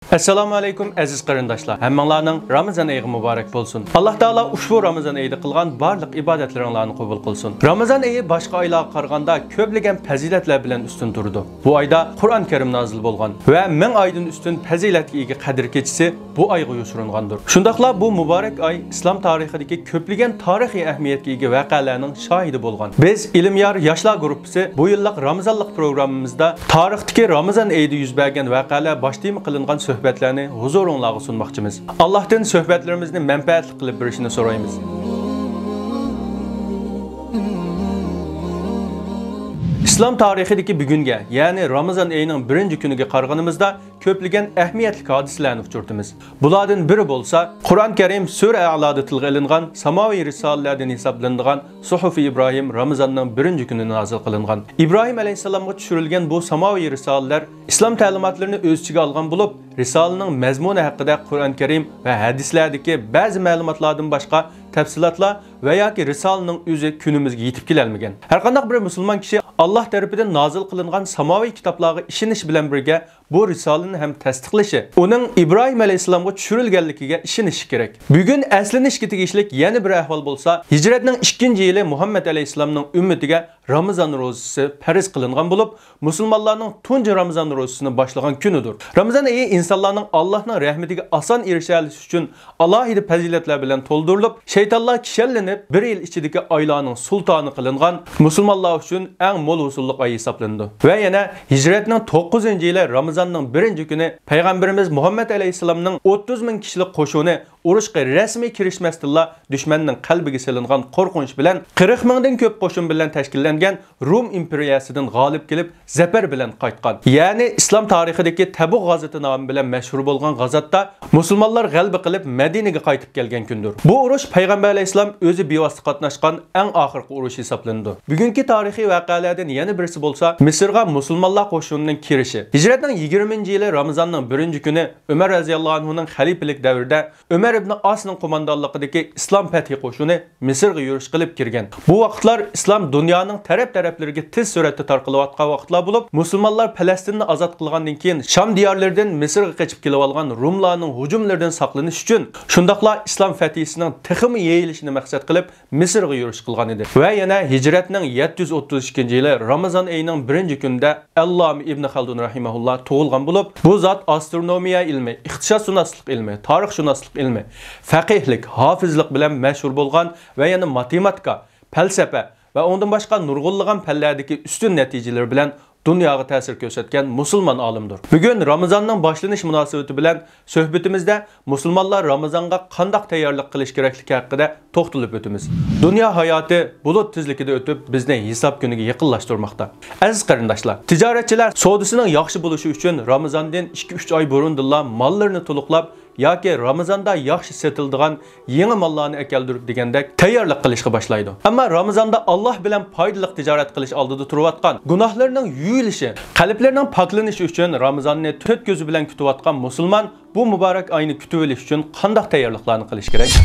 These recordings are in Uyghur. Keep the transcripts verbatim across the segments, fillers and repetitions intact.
ئەسسالامۇ ئەلەيكۇم، ئەزىز قېرىنداشلار. ھەممىڭلارنىڭ رامىزان ئېيىغا مۇبارەك بولسۇن. ئاللا تائالا ئۇشبۇ رامىزان ئېيىدا قىلغان بارلىق ئىبادەتلىرىڭلارنى قوبۇل قىلسۇن. رامىزان ئېيى باشقا ئايلارغا قارىغاندا كۆپلىگەن پەزىلەتلەر بىلەن ئۈستۈن تۇرىدۇ. بۇ ئايدا قۇرئان كەرىم نازىل بولغان ۋە مىڭ ئايدىن ئۈستۈن پەزىلەتكە ئىگە قەدىر كېچىسى بۇ ئايغا يوشۇرۇنغاندۇر. شۇنداقلا بۇ مۇبارەك ئاي ئىسلام تارىخىدىكى كۆپلىگەن تارىخىي ئەھمىيەتكە ئىگە ۋەقەلەرنىڭ شاھىدى بولغان. بىز ئىلمىيار ياشلار گۇرۇپپىسى بۇ يىللىق رامىزانلىق پروگراممىمىزدا تارىختىكى رامىزان ئېيىدا يۈز بەرگەن ۋەقەلەر باشتېما قىلىنغان سۆھبەتلەرنى ھۇزۇرۇڭلارغا سۇنماقچىمىز. ئاللاھتىن سۆھبەتلىرىمىزنى مەنپەئەتلىك قىلىپ بېرىشىنى سورايمىز. ئىسلام تارىخىدىكى بۈگۈنگە، يەنى رامىزان ئېيىنىڭ بىرىنچى كۈنىگە قارىغىنىمىزدا، كۆپلىگەن ئەھمىيەتلىك ھادىسىلەرنى ئۇچرىتىمىز. بۇلاردىن بىرى بولسا، قۇرئان كەرىم سۈرە ئەلادا تىلغا ئېلىنغان ساماۋىي رىسالىلەردىن ھېسابلىنىدىغان سۇھۇفى ئىبراھىم رامىزاننىڭ بىرىنچى كۈنى نازىل قىلىنغان. ئىبراھىم ئەلەيھىسسالامغا چۈشۈرۈلگەن بۇ ساماۋىي رىسالىلەر ئىسلام تەلىماتلىرىنى ئۆز ئىچىگە ئالغان بولۇپ، رىسالىنىڭ مەزمۇنى ھەققىدە قۇرئان كەرىم ۋە ھەدىسلەردىكى بەزى مەلۇماتلاردىن باشقا تەپسىلاتلار ۋە ياكى رىسالىنىڭ ئۆزى كۈنىمىزگە يېتىپ كېلەلمىگەن. ھەرقانداق بىر مۇسۇلمان كىشى ئاللاھ تەرىپىدىن نازىل قىلىنغان ساماۋىي كىتابلارغا ئىشىنىش بىلەن بىرگە، بۇ رىسالىنى ھەم تەستىقلىشى، ئۇنىڭ ئىبراھىم ئەلەيھىسسالامغا چۈشۈرۈلگەنلىكىگە ئىشىنىشى كېرەك. بۈگۈن ئەسلىنىشكە تېگىشلىك يەنە بىر ئەھۋال بولسا، ھىجرەتنىڭ ئىككىنچى يىلى مۇھەممەد ئەلەيھىسسالامنىڭ ئۈممىتىگە رامىزان روزىسى پەرز قىلىنغان بولۇپ، مۇسۇلمانلارنىڭ تۇنجى رامىزان روزىسىنى باشلىغان كۈنىدۇر. رامىزان ئېيى ئىنسانلارنىڭ ئاللاھنىڭ رەھمىتىگە ئاسان ئېرىشەلىشى ئۈچۈن ئالاھىدە پەزىلەتلەر بىلەن تولدۇرۇلۇپ، شەيتانلار كىشەنلىنىپ، بىر يىل ئىچىدىكى ئايلارنىڭ سۇلتانى قىلىنغان، مۇسۇلمانلار ئۈچۈن ئەڭ مول ھوسۇللۇق ئاي ھېسابلىنىدۇ. ۋە يەنە ھىجرەتنىڭ توققۇزىنچى يىلى رامىزاننىڭ بىرىنچى كۈنى پەيغەمبىرىمىز مۇھەممەد ئەلەيھىسسالامنىڭ ئوتتۇز مىڭ كىشىلىك قوشۇنى ئۇرۇشقا رەسمىي كىرىشمەستىنلا، دۈشمەننىڭ قەلبىگە سېلىنغان قورقۇنچ بىلەن، قىرىق مىڭدىن كۆپ قوشۇن بىلەن تەشكىللەنگەن روم ئىمپېرىيەسىدىن غالىب كېلىپ، زەپەر بىلەن قايتقان. يەنى ئىسلام تارىخىدىكى تەبۇك غازىتى نامى بىلەن مەشھۇر بولغان غازاتتا مۇسۇلمانلار غەلىبە قىلىپ، مەدىنىگە قايتىپ كەلگەن كۈندۇر. بۇ ئۇرۇش پەيغەمبەر ئەلەيھىسسالام ئۆزى بىۋاسىتە قاتناشقان ئەڭ ئاخىرقى ئۇرۇش ھېسابلىنىدۇ. بۈگۈنكى تارىخىي ۋەقەلەردىن يەنە بىرسى بولسا، مىسىرغا مۇسۇلمانلار قوشۇنىنىڭ كىرىشى. ھىجرەتنىڭ يىگىرمىنچى يىلى رامىزاننىڭ بىرىنچى كۈنى ئۆمەر رەزىياللاھۇ ئەنھۇنىڭ خەلىپىلىك دەۋرىدە ئۆمەر ئىبنى ئاسنىڭ قوماندانلىقىدىكى ئىسلام پەتھى قوشۇنى مىسىرغا يۈرۈش قىلىپ كىرگەن. بۇ ۋاقىتلار ئىسلام دۇنيانىڭ تەرەپ-تەرەپلىرىگە تېز سۈرئەتتە تارقىلىۋاتقان ۋاقىتلار بولۇپ، مۇسۇلمانلار پەلەستىننى ئازاد قىلغاندىن كېيىن شام دىيارلىرىدىن مىسىرغا قېچىپ كېلىۋالغان روملارنىڭ ھۇجۇملىرىدىن ساقلىنىش ئۈچۈن، شۇنداقلا ئىسلام پەتھىسىنىڭ تېخىمۇ يېيىلىشىنى مەقسەت قىلىپ، مىسىرغا يۈرۈش قىلغان ئىدى. ۋە يەنە ھىجرەتنىڭ يەتتە يۈز ئوتتۇز ئىككىنچى يىلى رامىزان ئېيىنىڭ بىرىنچى كۈنىدە ئەللامە ئىبن خەلدۇن رەھىمەھۇللا تۇغۇلغان بولۇپ، بۇ زات ئاسترونومىيە ئىلمى، ئىقتىسادشۇناسلىق ئىلمى، تارىخشۇناسلىق ئىلمى، فەقىھلىك، ھافىزلىق بىلەن مەشھۇر بولغان ۋە يەنە ماتېماتىكا، پەلسەپە ۋە ئۇنىڭدىن باشقا نۇرغۇنلىغان پەنلەردىكى ئۈستۈن نەتىجىلىرى بىلەن دۇنياغا تەسىر كۆرسەتكەن مۇسۇلمان ئالىمدۇر. بۈگۈن رامىزاننىڭ باشلىنىش مۇناسىۋىتى بىلەن سۆھبىتىمىزدە مۇسۇلمانلار رامىزانغا قانداق تەييارلىق قىلىش كېرەكلىكى ھەققىدە توختىلىپ ئۆتىمىز. دۇنيا ھاياتى بۇلۇت تېزلىكىدە ئۆتۈپ، بىزنى ھېساب كۈنىگە يېقىنلاشتۇرماقتا. ئەزىز قېرىنداشلار، تىجارەتچىلەر سودىسىنىڭ ياخشى بولۇشى ئۈچۈن رامىزاندىن ئىككى-ئۈچ ئاي بۇرۇندىنلا ماللىرىنى تولۇقلاپ، ياكى رامىزاندا ياخشى سېتىلىدىغان يېڭى ماللارنى ئەكەلدۈرۈپ دېگەندەك تەييارلىق قىلىشقا باشلايدۇ. ئەمما رامىزاندا ئاللاھ بىلەن پايدىلىق تىجارەت قىلىش ئالدىدا تۇرۇۋاتقان، گۇناھلىرىنىڭ يۇيۇلۇشى، قەلبلىرىنىڭ پاكلىنىشى ئۈچۈن رامىزاننى تۆت كۆزى بىلەن كۈتۈۋاتقان مۇسۇلمان بۇ مۇبارەك ئاينى كۈتۈۋېلىش ئۈچۈن قانداق تەييارلىقلارنى قىلىش كېرەك؟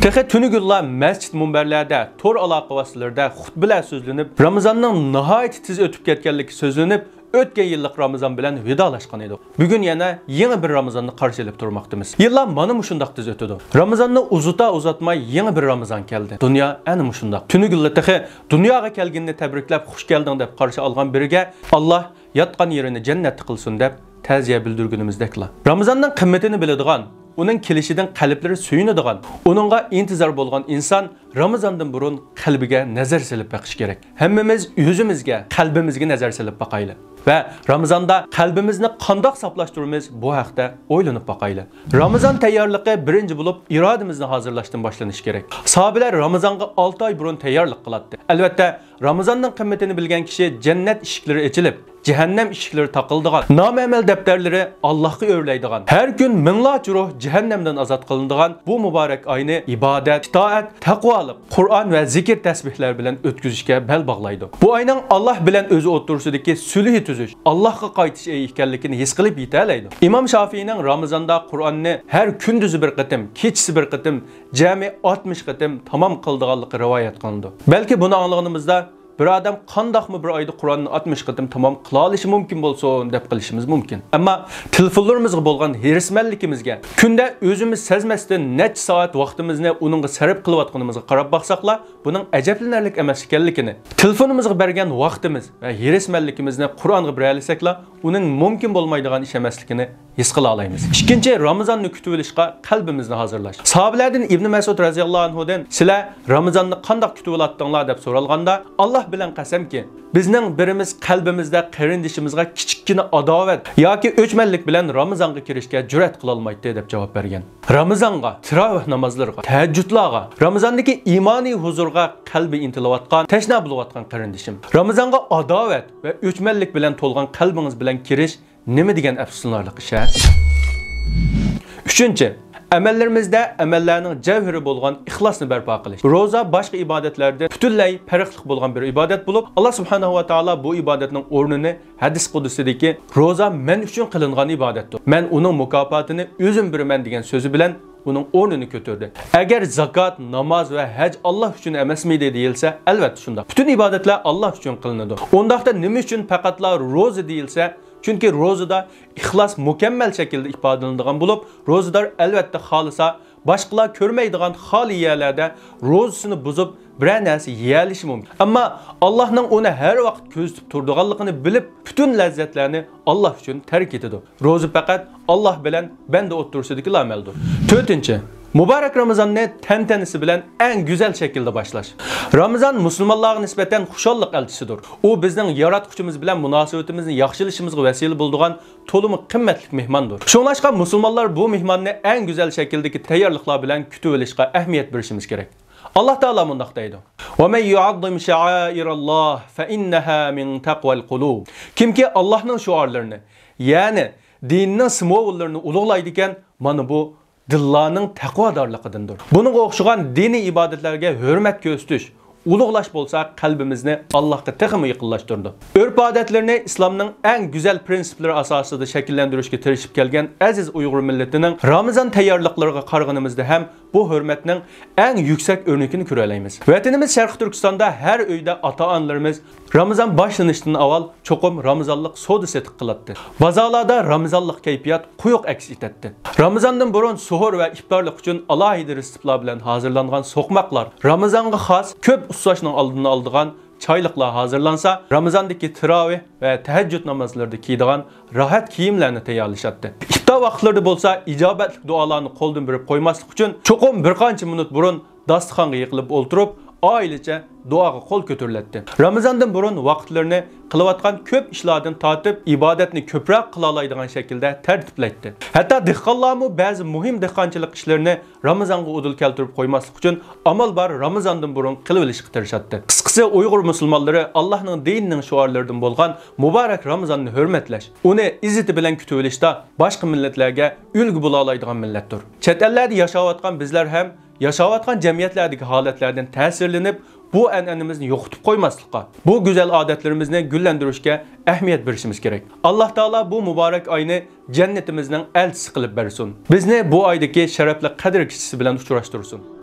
تېخى تۈنۈگۈنلا مەسچىت مۇنبەرلەردە، تور ئالاقە ۋاسىتىلىرىدە خۇتبىلەر سۆزلىنىپ، رامىزاننىڭ ناھايىتى تېز ئۆتۈپ كەتكەنلىكى سۆزلىنىپ، ئۆتكەن يىللىق رامىزان بىلەن ۋىدالاشقان ئىدۇق. بۈگۈن يەنە يېڭى بىر رامىزاننى قارشى ئېلىپ تۇرماقتىمىز. يىللار مانا مۇشۇنداق تېز ئۆتىدۇ. رامىزاننى ئۇزىتا ئۇزاتماي يېڭى بىر رامىزان كەلدى. دۇنيا ئەنە مۇشۇنداق. تۈنۈگۈنلا تېخى دۇنياغا كەلگىنىنى تەبرىكلەپ، خۇش كەلدىڭ دەپ قارشى ئالغان بىرىگە، ئاللاھ ياتقان يېرىنى جەننەتتە قىلسۇن دەپ تەزىيە بىلدۈرگىنىمىزدەكلا. رامىزاننىڭ قىممىتىنى بىلىدىغان، ئۇنىڭ كېلىشىدىن قەلبلىرى سۆيۈنىدىغان، ئۇنىڭغا ئىنتىزار بولغان ئىنسان رامىزاندىن بۇرۇن قەلبىگە نەزەر سېلىپ بېقىش كېرەك. ھەممىمىز ئۆزىمىزگە، قەلبىمىزگە نەزەر سېلىپ باقايلى. ۋە رامىزاندا قەلبىمىزنى قانداق ساپلاشتۇرىمىز، بۇ ھەقتە ئويلىنىپ باقايلى. رامىزان تەييارلىقى بىرىنچى بولۇپ ئىرادىمىزنى ھازىرلاشتىن باشلىنىشى كېرەك. ساھابىلەر رامىزانغا ئالتە ئاي بۇرۇن تەييارلىق قىلاتتى. ئەلۋەتتە، رامىزاننىڭ قىممىتىنى بىلگەن كىشى جەننەت ئىشىكلىرى ئېچىلىپ، جەھەننەم ئىشىكلىرى تاقىلىدىغان، نامە ئەمەل دەپتەرلىرى ئاللاھقا ئۆرلەيدىغان، ھەر كۈن مىڭلارچە روھ جەھەننەمدىن ئازاد قىلىنىدىغان بۇ مۇبارەك ئاينى ئىبادەت، ئىتائەت، تەقۋالىق، قۇرئان ۋە زىكىر تەسبىھلەر بىلەن ئۆتكۈزۈشكە بەل باغلايدۇ. بۇ ئاينىڭ ئاللاھ بىلەن ئۆزى ئوتتۇرىسىدىكى سۈلھى تۈزۈش، ئاللاھقا قايتىش ئېيى ئىكەنلىكىنى ھېس قىلىپ يېتەلەيدۇ. ئىمام شافىئىنىڭ رامىزاندا قۇرئاننى ھەر كۈندۈزى بىر قېتىم، كېچىسى بىر قېتىم، جەمئىي ئاتمىش قېتىم تامام قىلىدىغانلىقى رىۋايەت قىلىنىدۇ. بەلكى بۇنى ئاڭلىغىنىمىزدا، بىر ئادەم قانداقمۇ بىر ئايدا قۇرئاننى ئاتمىش قېتىم تامام قىلالىشى مۇمكىن بولسۇن دەپ قىلىشىمىز مۇمكىن. ئەمما تېلېفونلىرىمىزغا بولغان ھېرىسمەنلىكىمىزگە، كۈندە ئۆزىمىز سەزمەستىن نەچچە سائەت ۋاقتىمىزنى ئۇنىڭغا سەرپ قىلىۋاتقىنىمىزغا قاراپ باقساقلا، بۇنىڭ ئەجەبلىنەرلىك ئەمەس ئىكەنلىكىنى، تېلېفونىمىزغا بەرگەن ۋاقتىمىز ۋە ھېرىسمەنلىكىمىزنى قۇرئانغا بېرەلىسەكلا، ئۇنىڭ مۇمكىن بولمايدىغان ئىش ئەمەسلىكىنى ھېس قىلالايمىز. ئىككىنچى، رامىزاننى كۈتۈۋېلىشقا قەلبىمىزنى ھازىرلاش. ساھابىلاردىن ئىبنى مەسئۇد رەزىياللاھۇ ئەنھۇدىن، «سىلەر رامىزاننى قانداق كۈتۈۋالاتتىڭلار؟» دەپ سورالغاندا، «ئاللاھ بىلەن قەسەمكى، بىزنىڭ بىرىمىز قەلبىمىزدە قېرىندىشىمىزغا كىچىككىنە ئاداۋەت ياكى ئۆچمەنلىك بىلەن رامىزانغا كىرىشكە جۈرئەت قىلالمايتتى» دەپ جاۋاب بەرگەن. رامىزانغا، تىراۋىھ نامازلىرىغا، تەھەججۇدلارغا، رامىزاندىكى ئىمانىي ھۇزۇرغا قەلبى ئىنتىلىۋاتقان، تەشنا بولۇۋاتقان قېرىندىشىم، رامىزانغا ئاداۋەت ۋە ئۆچمەنلىك بىلەن تولغان قەلبىڭىز بىلەن كىرىش نېمە دېگەن ئەپسۇسلىنارلىق ئىش، ھە؟ ئۈچىنچى، ئەمەللىرىمىزدە ئەمەللەرنىڭ جەۋھىرى بولغان ئىخلاسنى بەرپا قىلىش. روزا باشقا ئىبادەتلەردىن پۈتۈنلەي پەرقلىق بولغان بىر ئىبادەت بولۇپ، ئاللاھ سۇبھانەھۇ ۋە تائالا بۇ ئىبادەتنىڭ ئورنىنى ھەدىس قۇدسىدىكى «روزا مەن ئۈچۈن قىلىنغان ئىبادەتتۇر، مەن ئۇنىڭ مۇكاپاتىنى ئۆزۈم بېرىمەن» دېگەن سۆزى بىلەن ئۇنىڭ ئورنىنى كۆتۈردى. ئەگەر زاكات، ناماز ۋە ھەج ئاللاھ ئۈچۈن ئەمەسمىدى دېيىلسە، ئەلۋەتتە شۇنداق. پۈتۈن ئىبادەتلەر ئاللاھ ئۈچۈن قىلىنىدۇ. ئۇنداقتا نېمە ئۈچۈن پەقەتلا روزا دېيىلسە؟ چۈنكى روزىدا ئىخلاس مۇكەممەل شەكىلدە ئىپادىلىنىدىغان بولۇپ، روزىدار ئەلۋەتتە خالىسا، باشقىلار كۆرمەيدىغان خالىي يەرلەردە روزىسىنى بۇزۇپ، بىرەر نەرسە يېيەلىشى مۇمكىن. ئەمما ئاللاھنىڭ ئۇنى ھەر ۋاقىت كۆزىتىپ تۇرىدىغانلىقىنى بىلىپ، پۈتۈن لەززەتلەرنى ئاللاھ ئۈچۈن تەرك ئېتىدۇ. روزا پەقەت ئاللاھ بىلەن بەندە ئوتتۇرىسىدىكىلا ئەمەلدۇر. تۆتىنچى، مۇبارەك رامىزاننى تەنتەنىسى بىلەن ئەڭ گۈزەل شەكىلدە باشلاش. رامىزان مۇسۇلمانلارغا نىسبەتەن خۇشاللىق ئەلچىسىدۇر. ئۇ بىزنىڭ ياراتقۇچىمىز بىلەن مۇناسىۋىتىمىزنى ياخشىلىشىمىزغا ۋەسىلە بولىدىغان تولىمۇ قىممەتلىك مېھماندۇر. شۇڭلاشقا مۇسۇلمانلار بۇ مېھماننى ئەڭ گۈزەل شەكىلدىكى تەييارلىقلار بىلەن كۈتۈۋېلىشقا ئەھمىيەت بېرىشىمىز كېرەك. ئاللاھ تائالا مۇنداق دەيدۇ: «ومن يعظم شعائر الله فإنها من تقوى القلوب.» كىمكى ئاللاھنىڭ شوئارلىرىنى، يەنى دىننىڭ سىمۋوللىرىنى ئۇلۇغلايدىكەن، مانا بۇ دىللارنىڭ تەقۋادارلىقىدىندۇر. بۇنىڭغا ئوخشىغان دىنىي ئىبادەتلەرگە ھۆرمەت كۆرسىتىش، ئۇلۇغلاش بولسا قەلبىمىزنى ئاللاھقا تېخىمۇ يېقىنلاشتۇرىدۇ. ئۆرپ-ئادەتلىرىنى ئىسلامنىڭ ئەڭ گۈزەل پرىنسىپلىرى ئاساسىدا شەكىللەندۈرۈشكە تىرىشىپ كەلگەن ئەزىز ئۇيغۇر مىللىتىنىڭ رامىزان تەييارلىقلىرىغا قارىغىنىمىزدا ھەم بۇ ھۆرمەتنىڭ ئەڭ يۈكسەك ئۆرنىكىنى كۆرەلەيمىز. ۋەتىنىمىز شەرقىي تۈركىستاندا ھەر ئۆيدە ئاتا-ئانىلىرىمىز رامىزان باشلىنىشتىن ئاۋۋال چوقۇم رامىزانلىق سودا-سېتىق قىلاتتى. بازارلاردا رامىزانلىق كەيپىيات قويۇق ئەكس ئېتەتتى. رامىزاندىن بۇرۇن سوھۇر ۋە ئىپتارلىق ئۈچۈن ئالاھىدە رېتسېپلار بىلەن ھازىرلانغان سوقماقلار، رامىزانغا خاس كۆپ ئۇسساشنىڭ ئالدىنى ئالىدىغان چايلىقلار ھازىرلانسا، رامىزاندىكى تىراۋىھ ۋە تەھەججۇد نامازلىرىدا كىيىدىغان راھەت كىيىملەرنى تەييارلىشاتتى. ئىپتار ۋاقىتلىرىدا بولسا ئىجابەتلىك دۇئالارنى قولدىن بېرىپ قويماسلىق ئۈچۈن چوقۇم بىر قانچە مىنۇت بۇرۇن داستىخانغا يىغىلىپ ئولتۇرۇپ، ئائىلىچە دۇئاغا قول كۆتۈرۈلەتتى. رامىزاندىن بۇرۇن ۋاقىتلىرىنى قىلىۋاتقان كۆپ ئىشلاردىن تارتىپ، ئىبادەتنى كۆپرەك قىلالايدىغان شەكىلدە تەرتىپلەيتتى. ھەتتا دېھقانلارمۇ بەزى مۇھىم دېھقانچىلىق ئىشلىرىنى رامىزانغا ئۇدۇل كەلتۈرۈپ قويماسلىق ئۈچۈن ئامال بار رامىزاندىن بۇرۇن قىلىۋېلىشقا تىرىشاتتى. قىسقىسى، ئۇيغۇر مۇسۇلمانلىرى ئاللاھنىڭ دىنىنىڭ شوئارلىرىدىن بولغان مۇبارەك رامىزاننى ھۆرمەتلەش، ئۇنى ئىززىتى بىلەن كۈتۈۋېلىشتا باشقا مىللەتلەرگە ئۈلگە بولالايدىغان مىللەتتۇر. چەت ئەللەردە ياشاۋاتقان بىزلەر ھەم ياشاۋاتقان جەمئىيەتلەردىكى ھالەتلەردىن تەسىرلىنىپ، بۇ ئەنئەنىمىزنى يوقىتىپ قويماسلىققا، بۇ گۈزەل ئادەتلىرىمىزنى گۈللەندۈرۈشكە ئەھمىيەت بېرىشىمىز كېرەك. ئاللاھ تائالا بۇ مۇبارەك ئاينى جەننىتىمىزنىڭ ئەلچىسى قىلىپ بەرسۇن. بىزنى بۇ ئايدىكى شەرەپلىك قەدىر كېچىسى بىلەن ئۇچراشتۇرسۇن.